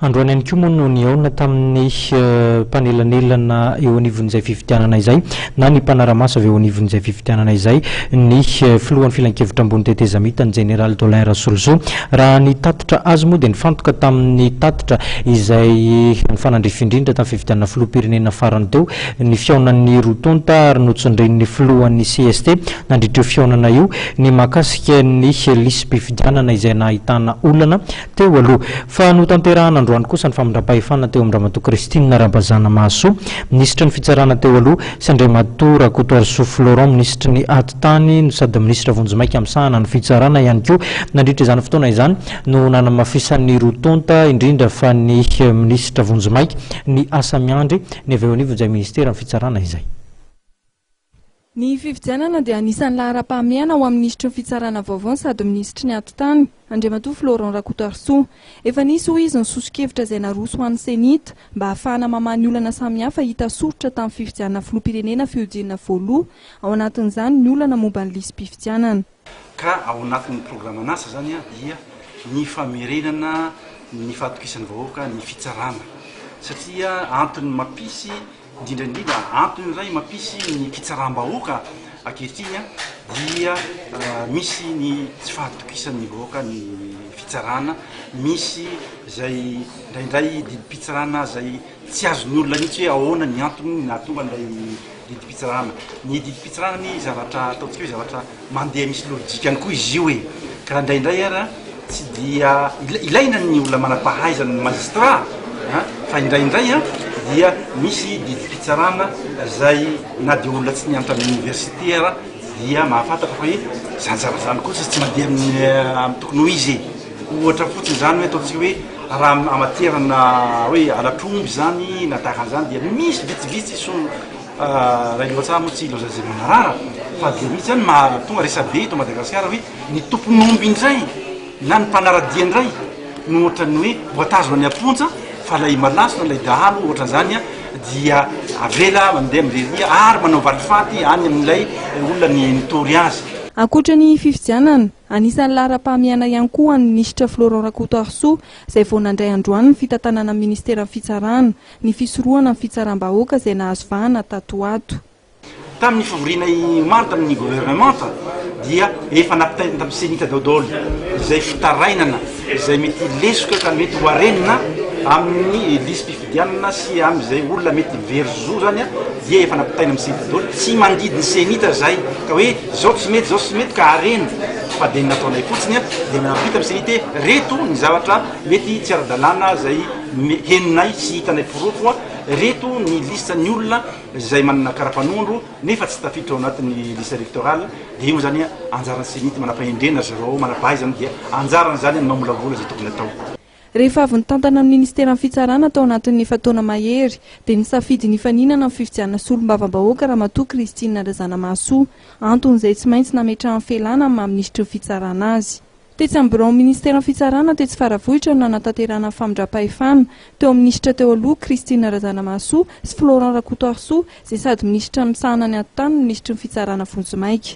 Androany ihany koa moa no nihaona tamin'ny mpanelanelana eo anivon'izay fifidianana izay na ny mpanara-maso avy eo anivon'izay fifidianana izay ny filohan'ny filankevitra ambony tetezamita ny jeneraly Dolin Rasolosoa. Raha ny tatitra azo moa dia nifantoka tamin'ny tatitra izay nifanandrify indrindra tamin'ny fifidianana filoham-pirenena farany teo ny fihaonan'ny roa tonta ary notsindrin'ny filohan'ny cst nandritra io fihaonana io ny mahakasika ny lisi-pifidianana izay nahitana olana teo aloha. Fa notanterahana androany kosa ny famindram-pahefana teo amin-dRamatoa Christine Rabazana Mahasoa, minisitry ny Fitsarana teo aloha, sy Andriamatoa Rakotoarisoa Florent, minisitry ny Atitany no sady minisitra vonjimaika misahana ny Fitsarana ihany koa. Nandritra izany fotoana izany no nanamafisan'ny roa tonta, indrindra fa ny minisitra vonjimaika, ny asa miandry ny avy eo anivon'izay minisiteran'ny Fitsarana izay. Ny fifidianana dia anisan'ny laharam-pahamehana ho amin'ny minisitry ny Fitsarana vaovao sady minisitry ny Atitany, Andriamatoa Florent Rakotoarisoa. Efa nisy, hoy izy, ny soso-kevitra izay naroso ho an'ny Cenit mba hahafahana mamaha ny olana samihafa hita soritra tamin'ny fifidianana filoham-pirenena fihodinana voaloha, ao anatin'izany ny olana momba ny lisi-pifidianana. Ka ao anatin'ny programan'asa izany dia ny famerenana ny fahatokisan'ny vahoaka ny fitsarana satria antony mampisy Indrindra indrindra, antony iray mampisy ny fitsaram-bahoaka ankehitriny dia misy ny tsy fahatokisan'ny vahoaka ny fitsarana, misy izay indraindray didim-pitsarana izay tsy azon'ny olona mihitsy hoe ahoana ny antony nahatonga an'ilay didim-pitsarana. Ny didim-pitsarana anie zavatra ataontsika hoe zavatra Mandeha misy lojikany koa izy io e! Ka indraindray ara tsy dia ilaina ny olona manam-pahaizana, ny magistrat a! Fa indraindray an dia misy didim-pitsarana zay na dia olona tsy nianatra amin'ny université ara dia mahafantatra fa hoe zany zavatra zany kosa tsy mandeha amin'ny amin'ny tokony ho izy e! Ohatra fotsiny zany hoe ataontsika hoe raha amaterana hoe halatr'omby zany na tahaka an'izany dia misy vitsivitsy so Raha ilohatsaha moa tsy ilaozan'izay manarara fa dia mihitsy zany mahatonga resabe eto Madagasikara hoe ny tompon'omby indray na ny mpanaradia indray no ohatran'ny hoe voatazona any am-ponja fa ilay malaso na ilay dahalo ohatran'izany dia avela mandeha mireria ary manao valifaty any amin'ilay olona nitory azy. Ankoatra ny fifidianana, anisan'ny laharam-pahamehana ihany koa ho an'ny minisitra Florent Rakotoarisoa, izay vao nandray androany ny fitantanana ny ministeran'ny Fitsarana, ny fisorohana ny fitsaram-bahoaka izay nahazo vahana tato ho ato. Tamin'ny fivoriana omaly tamin'ny governemanta dia efa nampitaina tamin'ny Cenit daholo izay fitarainana izay mety lesoka ka mety ho arenina amin'ny lisi-pifidianana sy amin'izay olona mety very zo zany dia efa nampitaina amin'ny Cenit daholo. Tsy mandidy ny Cenit izay ka hoe izao tsy mety izao tsy mety ka areno fa dia ny nataonay fotsiny dia nampita amin'ny Cenit hoe reto ny zavatra mety tsy ara-dalàna izay Henonay sy hitanay porofo reto ny liste ny olona izay manana karapanondro nefa tsy tafiditra ao anatin'ny liste électorale dia io zany anjaran'ny cenit manampahendrena ry zareo ao manampahaizana dia anjarany zany ny mamolavola izay tokony atao. Rehefa avy nitantana ny ministeran'ny fitsarana tao anatin'ny efa-taona mahery dia nisafidy ny hifaninana amin'ny fifidianana solombavambahoaka Ramatoa Christine Razanamahasoa, antony izay tsy maintsy nametrahany felana amin'ny maha minisitry ny fitsarana azy. Tetsy amin'ny biraon'ny minisiteran'ny Fitsarana tetsy Faravohitra no nanatanterahana ny famindram-pahefana, teo amin'ny minisitra teo aloha, Christine Razanamahasoa, sy Florent Rakotoarisoa, izay sady minisitra misahana ny atitany no minisitry ny Fitsarana vonjimaika.